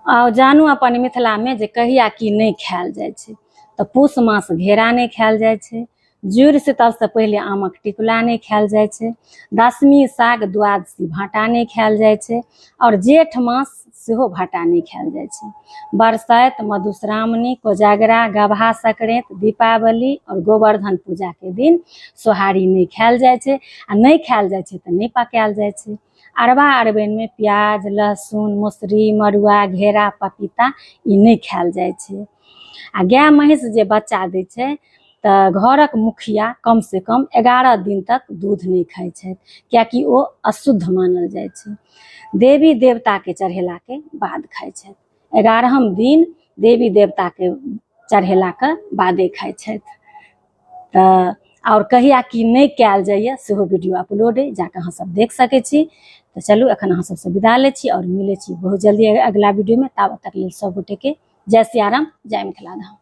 आउ जानू अपन मिथिलामे जे कहिया की नहि खायल जाइ छै। तऽ पूस मास घेरा नहि खायल जाइ छै, जुड़ शीतलसँ पहिले आमक टिकुला नहि खायल जाइ छै, दशमी साग द्वादशी भाँटा नहि खायल जाइ छै आओर जेठ मास सेहो भाँटा नहि खायल जाइ छै। बरसाइत, मधुश्रावणी, कोजागरा, गबहा संक्रांति, दीपावली आओर गोवर्धन पूजाके दिन सोहारी नहि खायल जाइ छै आ नहि खायल जाइ छै तऽ नहि पकायल जाइ छै। अरबा अरबाइनमे प्याज, लहसुन, मसुरी, मड़ुआ, घेरा, पपीता ई नहि खायल जाइ छै। आ गाय महींस जे बच्चा दै छै तऽ घरक मुखिया कम से कम 11 दिन तक दूध नहि खाइ छथि, कियाकि ओ अशुद्ध मानल जाइ छै। देवी देवताके चढ़ेलाके बाद खाइ छथि। 11म दिन देवी देवताके चढ़ेलाके बादे खाइ छथि। तऽ आओर कहिया की नहि कयल जाइए सेहो वीडियो अपलोड अइ, जाकऽ अहाँ सब देख सकै छी। तऽ चलू एखन अहाँ सबसँ विदा लै छी आओर मिलै छी बहुत जल्दी अगिला वीडियोमे। ताबत तक लेल सब गोटेके जय सियाराम, जय मिथिला धाम।